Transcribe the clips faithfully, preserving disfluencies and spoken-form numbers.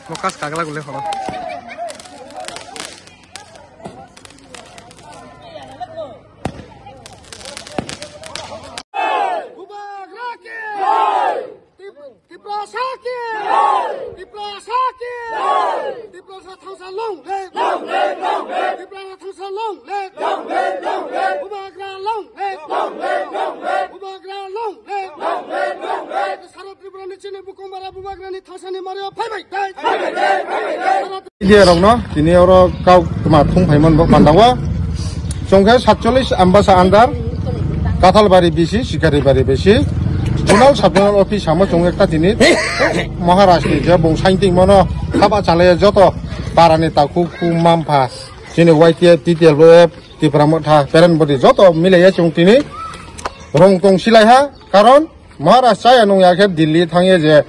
Mokas kagla gule hono. Bubagra ki! Tip-, Tiprasa ki! Tiprasa ki! Tiprasa thangsa long live! Long live, long live! Tiprasa thangsa long live! Long live, long live! Bubagra long live! Long live, long live! Bubagra long live! Long live, long live! Sara Tripura ni chini bukumbara Bubagra ni thangsa ni mario phai bai dai! Phai bai dai! Phai bai dai! Sara Media rokno tini oro kau tma thung phaimani bo pandango. Chwng khe satchollish Ambasa under, Kathalbari B C, Sikaribari B C, zonal sub zonal office samo chwng ekta tini Maharaj ni je bung sainting mono haba chalaya joto parani takhuk khu mampha chini Y T F, T T L F, Tipra Motha, Parent Body joto milaiya chwng tini rong tong silaiha, karon Maharaj chaya nung ya khe Delhi thangya je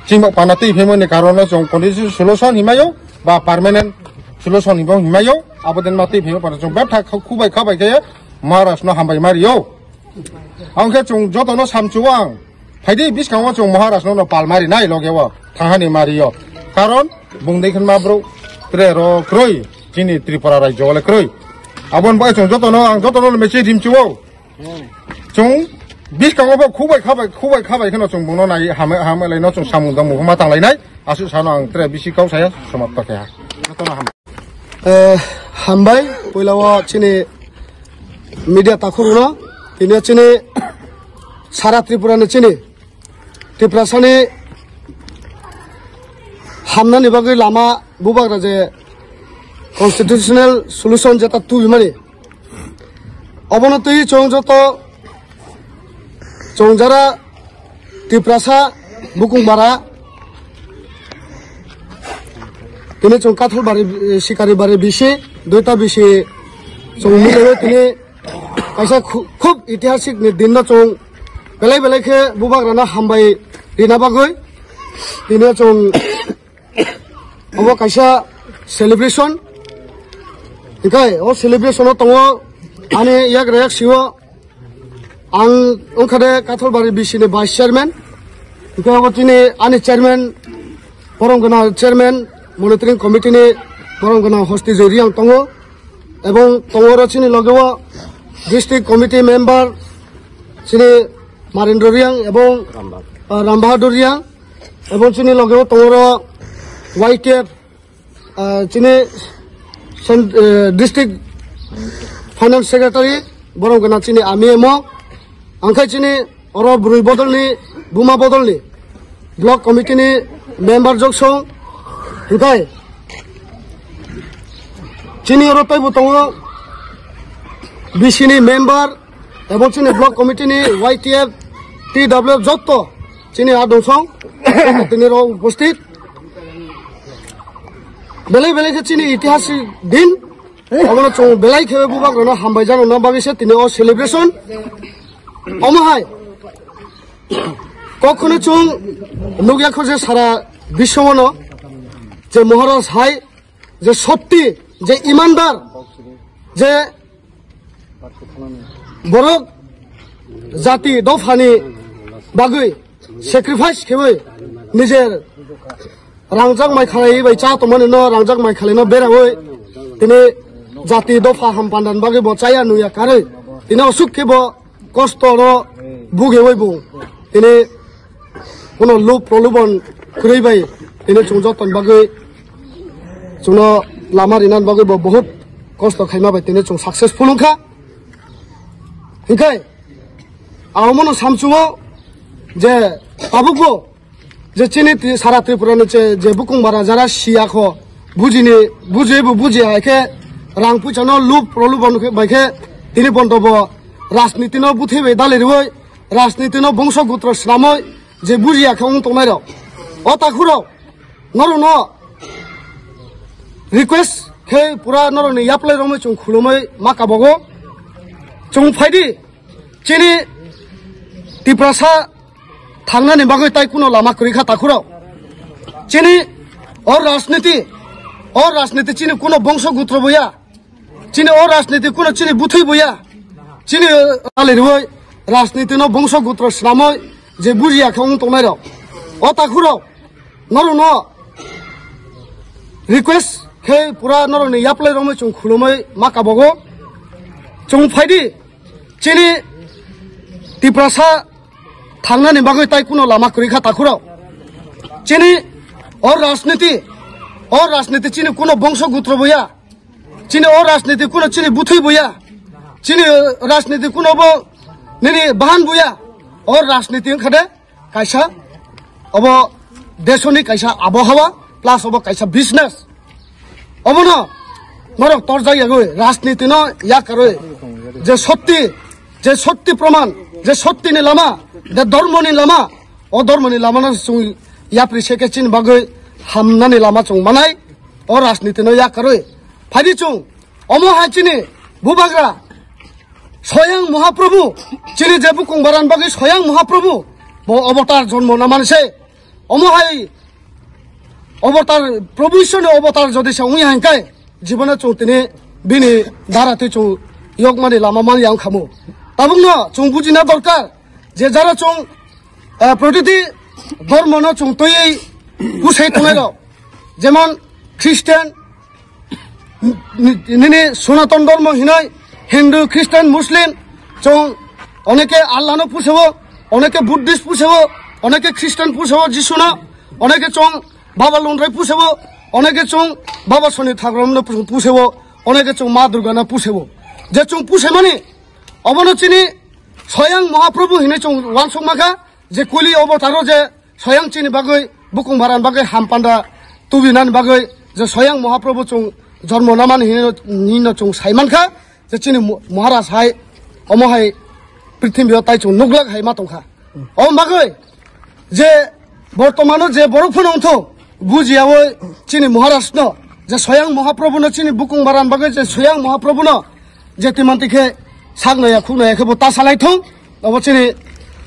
chimok pana twi phimani karono chwng condition solution himayo ba permanent solution himayo, himayo abo den ma twi phimani pana chwng betha kha-, khubai khabai khe Maharaj no hambai mario. Ang khe chwng jotono samchuo ang phaidi biskango chwng Maharaj no no pal mari nai loge o thangani mario, karon bung dei khenma bro tre ro kroi chini Tripura rajyo le kroi, abon bai chwng jotono ang jotono message rimchuo. Chwng biskango bo khubai khabai, khubai khabai kheno chwng bungno nai hame, hame laino chwng samung tangmung ma tanglainai. Aswk sano ang tre bisi kau saya somapto khe ha. Jotono ham. Eh, hambai, puila o chini media takhurno, tini chini sara Tripura ni chini Tiprasani hamnani bagwi lama bubagra je constitutional solution jeta tubimani. Obono twi chwng joto chwng jara Tiprasa bukung bara tini chwng Kathalbari, eh, Sikaribari bisi, duita bisi chwng milaiwi tini kaisa khu-, khub itihasik ni din no chwng belai belai khe bubagrano hambai rina bagwi tini chwng obo kaisa celebration. Hinkhe o celebration o tongo ani yak rek sio ang wngkha de Kathalbari B C ni vice chairman. Hinkhe obo tini ani chairman, borom gwnang chairman, monitoring committee ni borom gwnang Hosti Joriang tongo. Ebong tongo oro chini loge o district committee member chini Marendra Riang ebong, ah, Ram Bahadur Riang. Ebong chini loge o tongo oro Y T F, ah, chini cent-, eh, district finance secretary, borom gwnang chini ami emo. Angkhai chini oro bwrwi bodolni, buma bodolni, block committee ni member joksong, hinkhe chini oro teibo tongo B C ni member, ebong chini block committee ni Y T F, T W F joto chini a dongsong, tini oro uposthit. Belai belai khe chini itihasik din, obono chwng belai khe bubagrano hambai jano bagwi se tini o celebration. Omo hai kokhono chwng nukya kho je sara biswano je Maharaj hai je sotti, je imandar, je borok jati dophani bagwi sacrifice khewi nijer rangjak mai khalai bai cha tongmani no rangjak mai khalai no berawi tini jati dopha ham pandan bagwi bo chaya nuya karwi tini osuk khe bo kosto no bugewi bo tini kono lub prolubon kwrwi bai tini chwng jotoni bagwi chwngno lama rinani bagwi bo bahut kosto khaima bai tini chwng successful wngkha. Hinkhe ang omono samchuo je tabukbo je chini Tri-, sara Tripura ni che-, je bukung bara jara siya kho, bujini, buji bo buji hai khe rang puisa no lub prolubon khe bai khe tini bondo bo rajniti no buthe bai dali riwi rajniti no bongso gutro swnamwi je buji ya khe wng tongnai rok. O takhurok norok no request khe pura norok ni yaplai romwi chwng khulumwi ma kabogo chwng phaidi chini Tiprasa thangnani bagwi tai kuno lama kwrwi kha takhurok. Chini o rajniti, o rajniti chini kuno bongso gutro boya. Chini o rajniti kuno chini buthwi boya. Chini, eh, ali riwi rajniti no bongso gutro swnamwi je bujiya khe wng tongnai rok. O takhurok norok no request khe pura norok ni yaplai romwi chwng khulumwi ma kabogo. Chwng phaidi chini Tiprasa thangnani bagwi tai kuno lama kwrwi kha takhurok. Chini o rajniti, o rajniti chini kuno bongso gutro boya. Chini o rajniti kuno chini buthwi boya. Chini rajniti kuno bo nini bahan boya. O rajniti wngkha de kaisa obo desoni kaisa abohawa plus obo kaisa business. Obono norok torjak yagwi rajniti no yakarwi je sotti, je sotti proman, je sotti ni lama, je dharmo ni lama, o dharmo ni lama no chwng yapri se khe chini bagwi hamnani lama chwng manai. O rajniti no yakarwi phaidi chwng omo hai chini bubagra Soyang Mahaprabhu, chini je bukung baran bagwi Soyang Mahaprabhu bo avatar jonmo na manse. Omo hai avatar, Prabhu Ishwarni avatar jodi se wngya hingkai, jibone chwng tini bini dara twi chwng yokmani lama man yang khamu. Tabukno chwng bujina dorkar je jara chwng, eh, protiti dhormono chwng twiwi kusai tongnai rok, jemon Christian, ni-, nini Sanatan Dharma hinoi, Hindu, Christian, Muslim, chwng oneke Allah no pusebo, oneke Buddhist pusebo, oneke Christian pusebo Jisu no, oneke chwng Baba Lundrai pusebo, oneke chwng Baba Soni Thakuram no pusebo, oneke chwng Ma Durga no pusebo. Je chwng pusemani, obono chini Soyang Mahaprabhu hinoi chwng wansuk makha, je kuli obo taro je Soyang chini bagwi, bukung baran bagwi, hampanda tubinani bagwi, je Soyang Mahaprabhu chwng jormo namani hino, hino chwng saimankha, je chini Mo-, Maharaj hai, omo hai, prithimbi o tai chwng nuglak hai ma tongkha. Om bagwi, je bortomano je borok phano wngtho, bujiyawi chini Maharaj no, je Soyang Mahaprabhu no chini bukung baran bagwi, je Soyang Mahaprabhu no, je timanti khe sak noya, khuk noya khe bo ta salai thung, obo chini,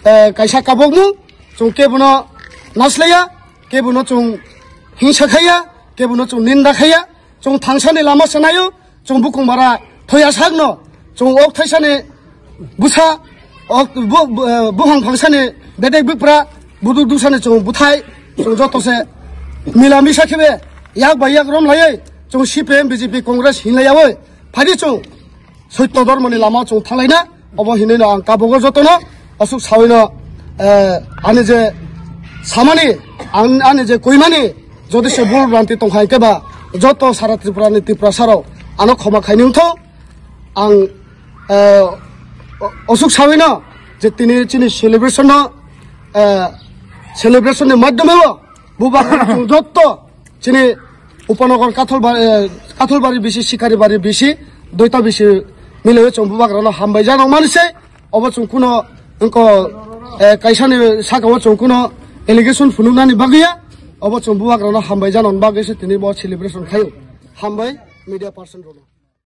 eh, kaisa kabokmung. Chwng kebono naslaiya, kebono chwng hingsa khaiya, kebono chwng ninda khaiya, chwng thangsani lama se naio, chwng bukung bara thoya sakno, chwng ok thaisani bwsa, ok bu-, bu-, eh, buphang phangsani bedek bwpra, buduk duksani chwng bwthai, chwng joto se mila misa khebe yak bai yak rom laiwi, chwng C P M, B J P, Congress hinlaiyawi, phaidi chwng Soitto dhormoni lama chwng thanglaina, obo hinwi no ang kabogo jotono, aswk sawi no, eh, ani je samani, ang, ani je koimani, jodi se bul bhranti tongkha hwnkhe ba, joto sara Tripura ni Tiprasa rok ano khoma khaini wngthok. Ang, eh, o-, aswk sawi no je tini chini celebration no, eh, celebration ni madhyome o bubagra chwng joto Chini Upanagar Katholba-, eh, Katholbari bisi, Sikaribari bisi, duita bisi milewi chwng bubagrano hambai janok mani se. Obo chwng kuno wngko, eh, kaisani saka o chwng kuno allegation phunuknani bagwi ya. Obo chwng bubagrano hambai janokni bagwi se tini bo celebration khaio. Hambai media person rokno.